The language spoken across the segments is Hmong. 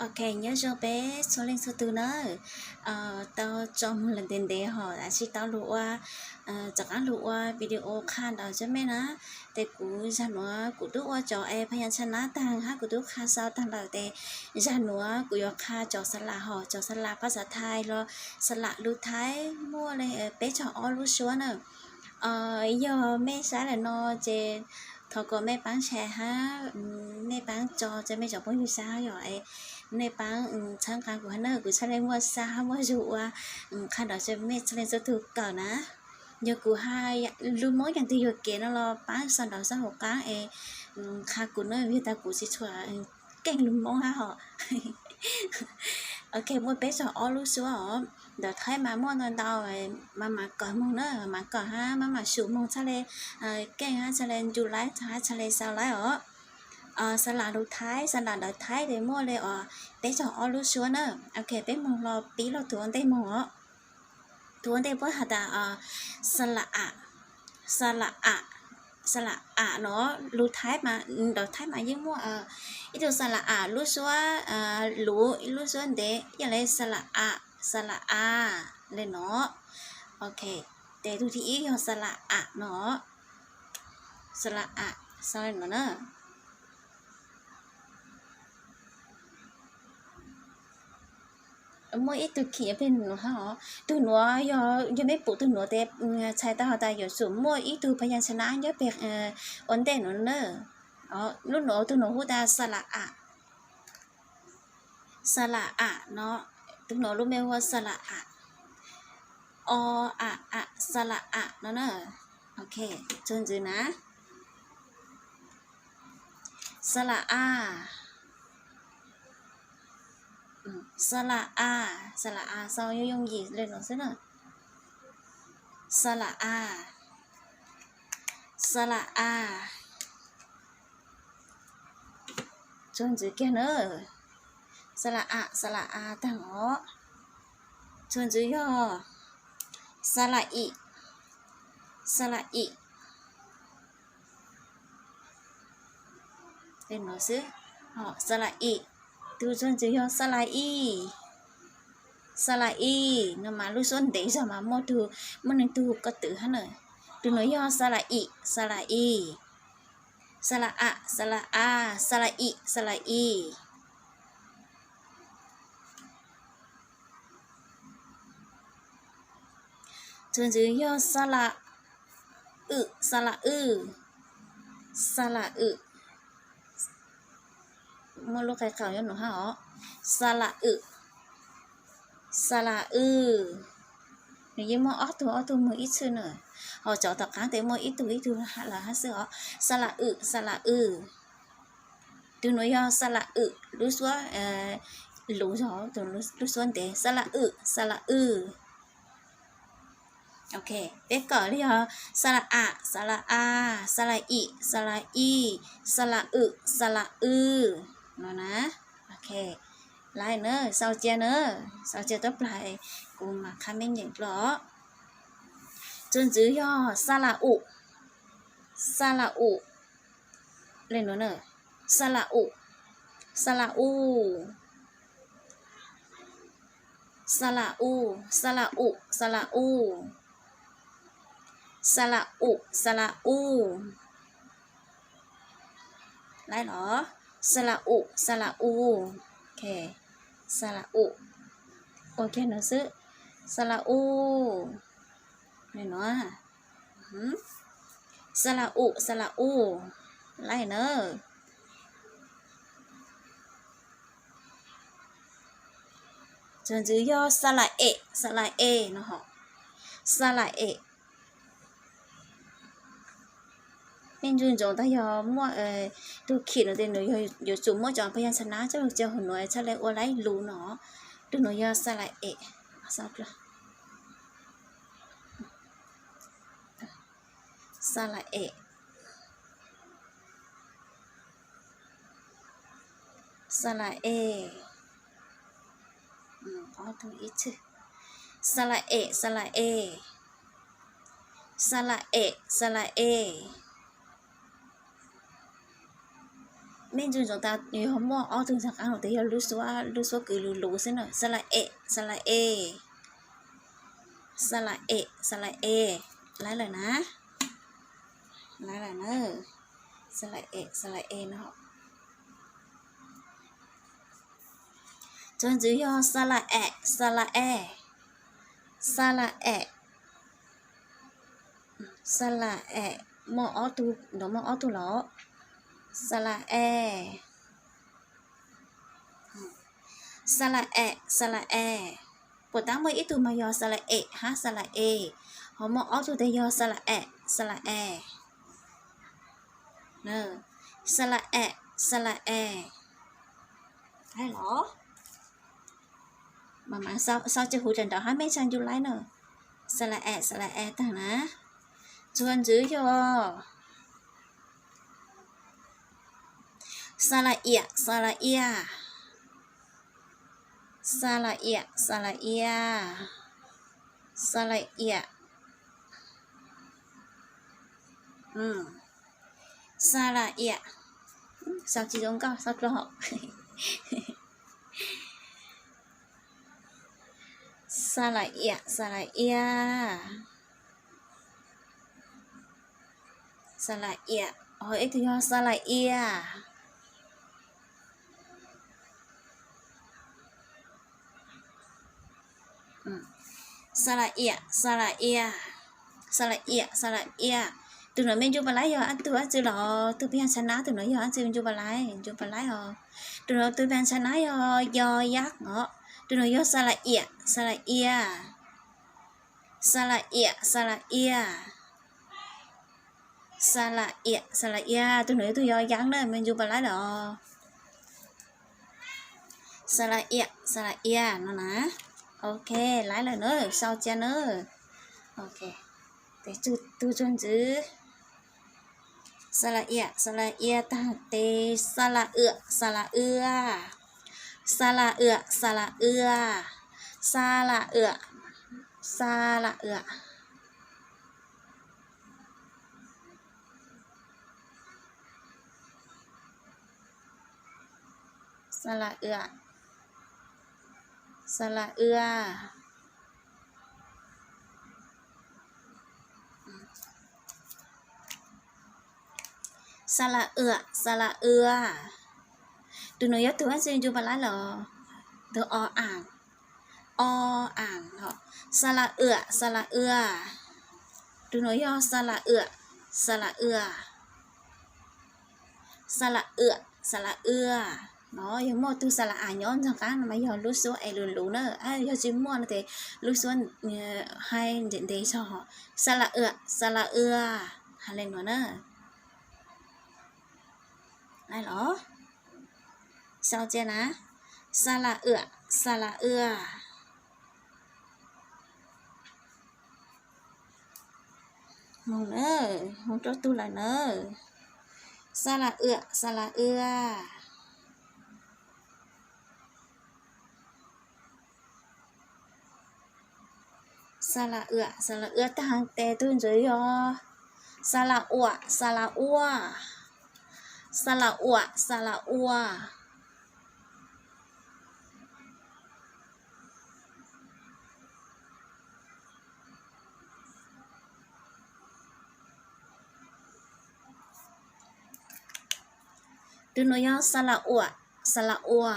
Ok, nyob zoo peb txhua leej txhua tus na. Tau tso mus lawm ntev ntev hos tsis tau lug ua, rov qaab lug ua video qha ntaus tseb mej na. Tes kuv zag nuav kuv tub ua cov e phas yas tshas nab taag hab kuv tub qha sau taag lawm tes zag nuav kuv yuav qha cov xa lam hos cov xa lam phas xas Thais los xa lam lug Thaib muaj le peb caug ob lub suab na. Yog mej saib lawm no ces thov kom mej paab share hab mej paab tso rua mej cov phooj ywg saib hab yog mej paab txhawb nqa kuv hab na, kuv txhaj le muaj sab hab muaj zug ua qha ntaus tseb mej txhaj le txhua tug kawm na. Yog kuv has lug Moob yaam twg yuam kev no los paab sau ntaus sab huv qaab es qha kuv na, vim tas kuv tsis tshua keej lug Moob hab hos. Ok, muaj peb caug ob lub suab os. Ntawm Thaib mas muaj ntau ntau, mas mas kawm moog na, mas kawm hab mas mas sum moog txhaj le keej hab txhaj le ncu laib hab txhaj le sau laib os. Xa lam lug Thaib, xa lam ntawv Thaib tes muaj le os peb caug ob lub suab na. Ok, peb moog los pib los tug ua ntej moog os. Tug ua ntej puab has tas xa lam am, xa lam am, xa lam am no, lug Thaib mas, ntawv Thaib mas yeej muaj ib tug xa lam am lub suab luv, ib lub suab ntev, yog le xa lam am, xa lam a le no. Ok, tes tug thib ib yog xa lam am no, xa lam am, xa le no na. Muaj ib tug khim peg nuav hab os. Tug nuav yog, yog mej pum tug nuav tes txhais tau has tas yuav tsum muaj ib tug phas yas tshas nab nyob peg ua ntej nuav na. Lub nuav, tug nuav hu tas xa lam am, xa lam am no, tug nuav lub npe hu ua xa lam am, o am am, xa lam am no na. Ok, txuas ntxiv na. Xa lam a, xa lam a, xa lam a sau yooj yooj yim le no xwb na. Xa lam a, xa lam a, txuas ntxiv kiag na. Xa lam am, xa lam a taag os. Txuas ntxiv yog xa lam im, xa lam im le no xwb. Xa lam im, tug txuas ntxiv yog xa lam i, xa lam i, no mas lub suab ntev zog mas muaj tug, muaj neeg tug ko twv hab na. Tug nuav yog xa lam im, xa lam i, xa lam am, xa lam a, xa lam im, xa lam i. Txuas ntxiv yog xa lam wm, xa lam wj, xa lam wm. Muaj lub qe qaum nyob nuav hab os. Xa lam wm, xa lam wj. Nws yeej muaj ob tug ob tug moog ib txhij na. Ho cov tom qaab tes muaj ib tug ib tug lawm hab xwb os. Xa lam wm, xa lam wj. Tug nuav yog xa lam wm lub suab luv zog, lub suab ntev, xa lam wm, xa lam wj. Ok, peb kawm le yog xa lam am, xa lam a, xa lam im, xa lam i, xa lam wm, xa lam wj no na. Ok, lawm na, sau cia na, sau cia tuab plag, kuv mam qha mej nyeem dlua. Txuas ntxiv yog xa lam um, xa lam um, le nuav na, xa lam um, xa lam u, xa lam u, xa lam um, xa lam u, xa lam um, xa lam u. Lawm los, xa lam um, xa lam u, xa lam um, ua kiag nuav xwb, xa lam u, le nuav, xa lam um, xa lam u, lawm na. Txuas ntxiv yog xa lam em, xa lam e no hos, xa lam em. Mej ntsoov ntsoov tas yog muaj tug khim nuav tes nws yuav tsum muaj cov phas yas tshas nab coj lug caug huv nuav txhaj le ua laib lug no. Tug nuav yog xa lam em, xa lam em, xa lam e, xa lam em, xa lam e, xa lam em, xa lam e. mej ntsoov ntsoov tas yog muaj ob tug ntxhab qaab no tes yog lub suab, lub suab kws luv luv xwb na. Xa la e, xa la e, xa la e, xa la e. Laiv lawm na, laiv lawm na. Xa la e, xa la e no. Txuas ntxiv yog xa la e, xa la e, xa la e, xa la e. Muaj ob tug, nov muaj ob tug los. Xa la e, xa la e, xa la e. Puas tab muaj ib tug mas yog xa la e hab xa la e, ho muaj ob tug tes yog xa la e, xa la e. Xa la e, xa la e. Los, mas mas sau tsis huv ram nrov hab mej tsa ncu laib na. Xa la e, xa la e tag na. Txuas ntxiv yog xa la iam, xa la iam, xa la iam, xa la iam, xa la iam, xa la iam. Sau tsis zoo nkauj, sau dlua hom. Xa la iam, xa la iam, xa la iam. Ho ib tug yog xa la ia. Xa la iam, xa la ia, xa la iam, xa la ia. Tug nuav mej ncu pas laib yog ab tug ab tsi los? Tug pab yag tsha nab tug nuav yog ab tsi? Ncu pas laib, ncu pas laib os. Tug nuav tug pab yag tsha nab yog yog yab os. Tug nuav yog xa la iam, xa la ia, xa la iam, xa la ia, xa la iam, xa la ia. Tug nuav yog tug yog yab na, mej ncu pas laib lawm os. Xa la iam, xa la ia no na. Ok, laib lawm na, sau cia na. Ok, tes tug txuas ntxiv. Xa la iam, xa la ia tag tes xa la uam, xa la ua, xa la uam, xa la ua, xa la uam, xa la uam, xa la uam, xa la ua. Xa la uam, xa la ua. Tug nuav yog tug ab tsi? Ncu pas laib los? Tug o am, o am. Xa la uam, xa la ua. Tug nuav yog xa la uam, xa la ua, xa la uam, xa la ua. No yog muaj tug xa la am nyob ntxog qaab no mas yog lub suab es luv luv na. Yog tsis muaj no tes lub suab haib ntev ntev zog. Xa la uam, xa la ua. Has le nuav na. Los, sau cia na. Xa la uam, xa la ua. Moog na, moog rau tug lawm na. Xa la uam, xa la ua. Xa la uam, xa la ua tag tes tug ntxiv yog xa la uam, xa la ua. Xa la uam, xa la ua. Tug nuav yog xa la uam, xa la ua.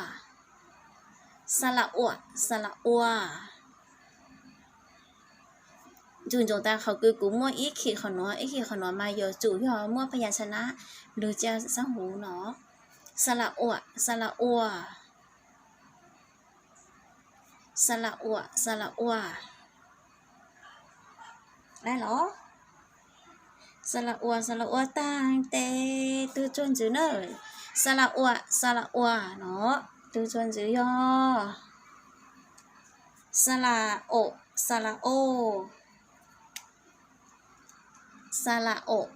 Xa la uam, xa la ua. Ncu ntsoov tas qhov kws kuv muaj ib khim qhov nuav, ib khim qhov nuav mas yuav tsum yog muaj pab yas tsha nab lug cia xab huv no. Xa la uam, xa la ua. Xa la uam, xa la ua. Los, xa la uam, xa la ua tag tes tug txuas ntxiv na. Xa la uam, xa la ua no. Tug txuas ntxiv yog xa la om, xa la o. Xa la om.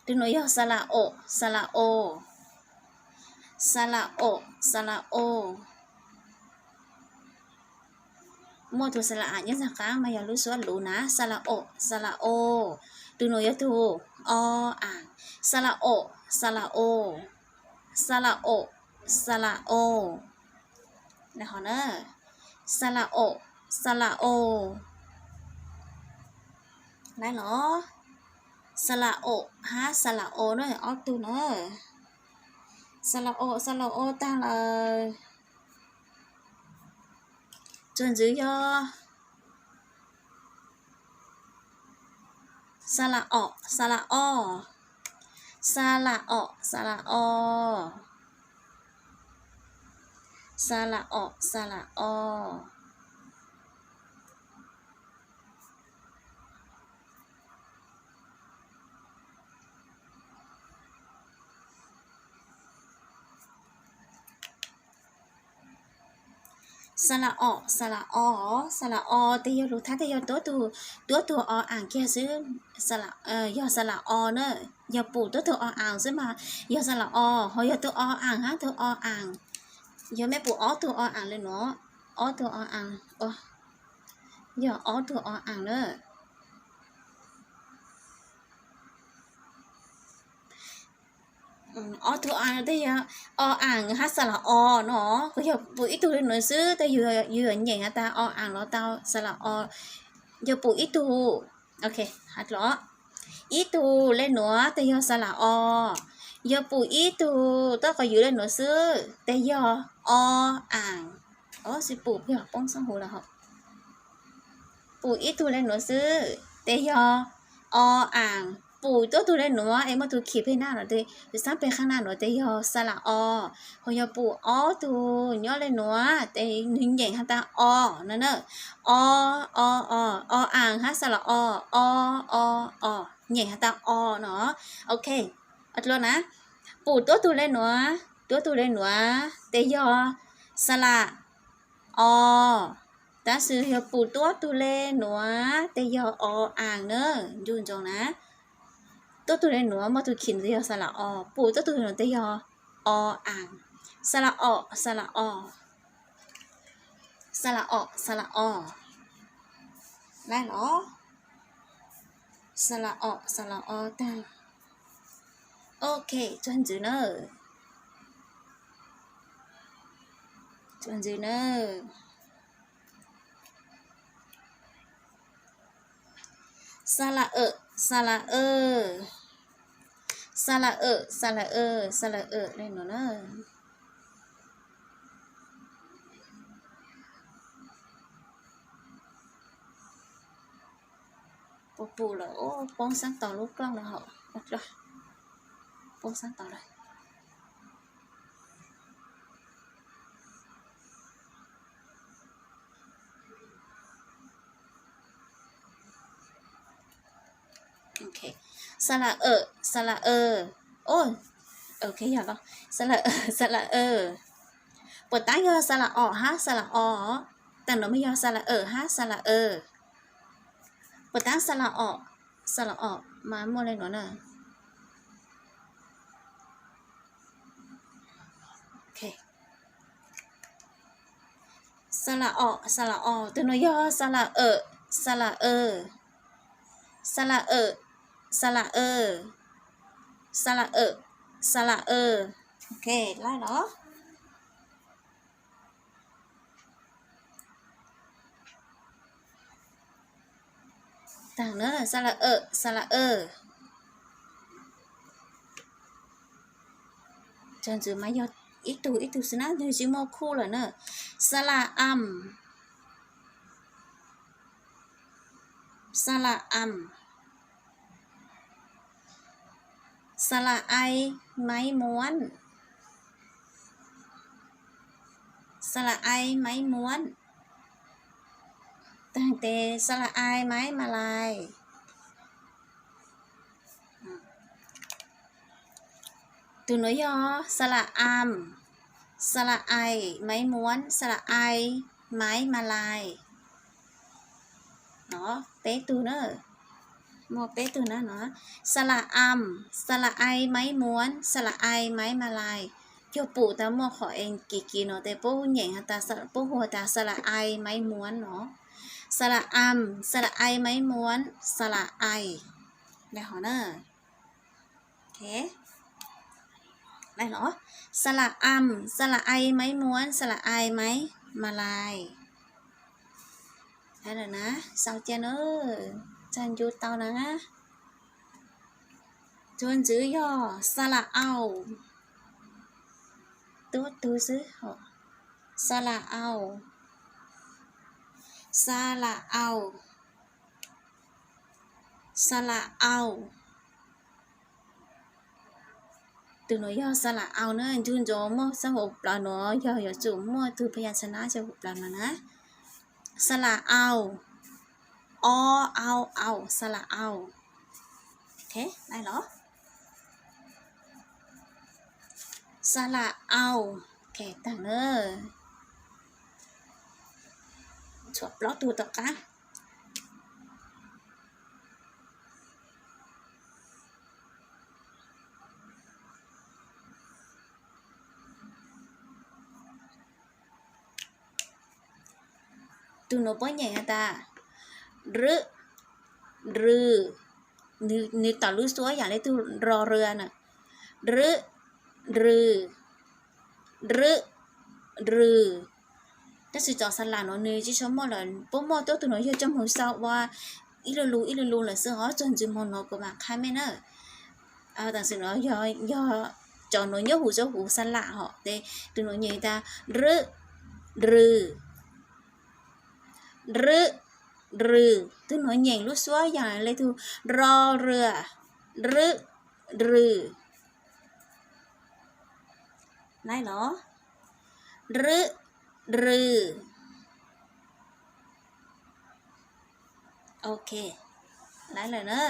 Tus nuav yog xa la o, xa la o, xa la o, xa la o. Muaj tug xa la a nyob ntawm qaab mas yog lub suab luv na, xa la o, xa la o. Tus nuav yog tug o aam, xa la o, xa la o, xa la o, xa la o. Xa la o, xa la o. Lawm los, xa la o hab xa la o na, ob tug na. Xa la o, xa la o taag lawm. Txuas ntxiv yog xa la o, xa la o, xa la o, xa la o, xa la o, xa la o. Xa la o, xa la o, xa la o, tes yog lug thab tes yog tuab tug, tuab tug o aam kiag xwb, yog xa la o na, yog pum tuab tug o aam xwb mas yog xa la o, ho yog tug o aam hab tug o aam, yog mej pum ob tug o aam le nuav, ob tug o aam, yog ob tug o aam na. Ob tug o tes yog o aam hab xa la o no, kuv yog pum ib tug le nuav xwb tes yug yuav nyeem has tas o aam los tau xa la o, yog pum ib tug, ok, has dlua, ib tug le nuav tes yog xa la o, yog pum ib tug tuab qhov ywv le nuav xwb tes yog o aam, o xib pum yog poob xab huv lawm hab. Pum ib tug le nuav xwb tes yog o aam, pum tuab tug le nuav es muaj tug khim peg naj nuav tes, xaab peg qhaab naj nuav tes yog xa la o, ho yog pum ob tug nyob le nuav tes nwg nyeem has tas o no na, o, o, o, o aam hab xa la o, o, o, o, nyeem has tas o no, ok, dlua na, pum tuab tug le nuav, tuab tug le nuav tes yog xa la o, tab sis yog pum tuab tug le nuav tes yog o aam na, ncu ntsoov na, tuab tug le nuav muaj tug khim tes yog xa la o, pum tuab tug le nuav tes yog o aam, xa la o, xa la o, xa la o, xa la o, lawm los, xa la o, xa la o taag, ok, txuas ntxiv na, txuas ntxiv na. Xa la awm, xa la awm, xa la awm, xa la awm, xa la awm le nuav na. Puas pum lawm? Poob xaab tau lub klooj lawm hab. Poob xaab tau lawm. Xa la awm, xa la awm. Xa la awm, xa la awm. Puas taab yog xa la o hab xa la o? Taam nuav mas yog xa la awm hab xa la awm. Puas taab xa la o, xa la o mas muaj le nuav na. Xa la o, xa la o, tug nuav yog xa la awm, xa la awm, xa la awm, xa la awm, xa la awm, xa la awm. Ok, lawm los. Taag na, xa la awm, xa la awm. Txuas ntxiv mas yog ib tug ib tug xwb na, nwg tsis muaj khuj lawm na. Xa la am, xa la am, xa la ai, maiv muab, xa la ai, maiv muab. Taag tes xa la ai, maiv ma lais. Tug nuav yog xa la am, xa la ai, maiv muab, xa la ai, maiv ma lais. Peb tug na. Muaj peb tug na no. Sala am, sala ai maiv muab, sala ai maiv malai. Yog pum tas muaj qhov es kim kim no tes puab nyeem has tas, puab hu has tas sala ai maiv muab no. Sala am, sala ai maiv muab, sala ai. Li hov na. Sala am, sala ai maiv muab, sala ai maiv malai. Lawm na, sau cia na, txog ncu tau na. Cuag ntxwv yog sala au, tub tug xwb. Sala au, sala au, sala au. Tug nuav yog sala au na, ncu ntsoov muaj xab huv plaws nuav yog yuav tsum muaj tug phas yas tshas nab xab huv plaws nuav na. Sala au, o, au, au, sala au. Sala au. Taag na, tshuav plaub tug tom qab. Tug nuav puab nyeem has tas rwb, rws, nws tawm lub suab yaam le tug ro rua na. Rwb, rws, rwb, rws. Tab sis cov xa lam nuav nws tsi tshua muaj lawm, puab muaj tuab tug nuav yog coj moog sau ua ib lu lug ib lu lug lawm xwb os. Txuag ntxiv moog nuav kuv mam qha mej na. Tam sim nuav yog cov nuav nyob huv rua huv xa lam hom tes tug nuav nyeem tas rwb, rws, rwb, rws. Tug nuav nyeem lub suab yaam le tug ro rua, rwb, rws. Laib los, rwb, rws. Ok, laib lawm na.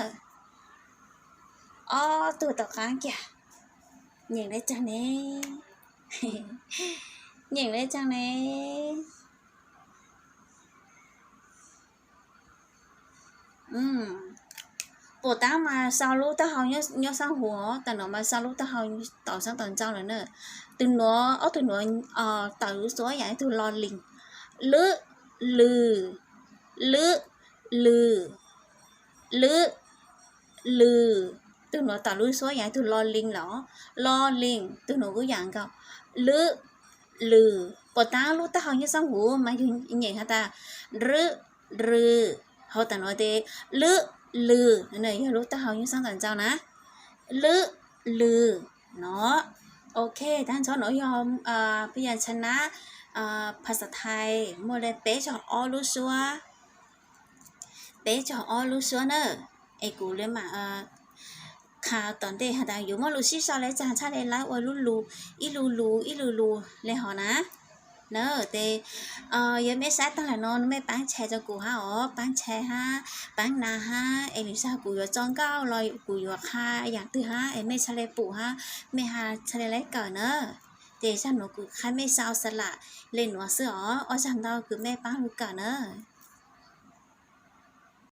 Ob tug tom qaab kiag, nyeem le caag ne, nyeem le caag ne. Puas taab mas sau lub taub hau nyob sab huv, tam nuav mas sau lub taub hau tau sab tom ntxau lawm na. Tug nuav, ob tug nuav tawm lub suab yaam le tug lo lees. Lwb, lws, lwb, lws, lwb, lws. Tug nuav tawm lub suab yaam le tug lo lees los, lo lees. Tug nuav kuj yaam nkaus, lwb, lws. Puas taab lub taub hau nyob sab huv mas yug nyeem has tas rwb, rws. Hauv tam nuav tes lwb, lws, yog lub taub hau nyob sab tom ntxau na. Lwb, lws no. Ok, taab ntxhov nuav yog phas yas tshas nab phas xas thais, muaj le peb caug ob lub suab, peb caug ob lub suab na. Es kuv le maam qha tom ntej has tas yuav muaj lus sib sau le caag txhaj le laib ua lub lus, ib lu lus ib lu lus le hov na. Na tes yog mej saib taag lawm no mej paab tshee rua kuv hab os, paab tshee hab paab nas hab es lwm zag kuv yuav tso nkauj los kuv yuav qha yaam twg hab es mej txhaj le pum hab mej txhaj le laib kawm na. Ces zag nuav kuv qha mej sau xa lam le nuav xwb os, ua zag ntau kws mej paab lug kawm na.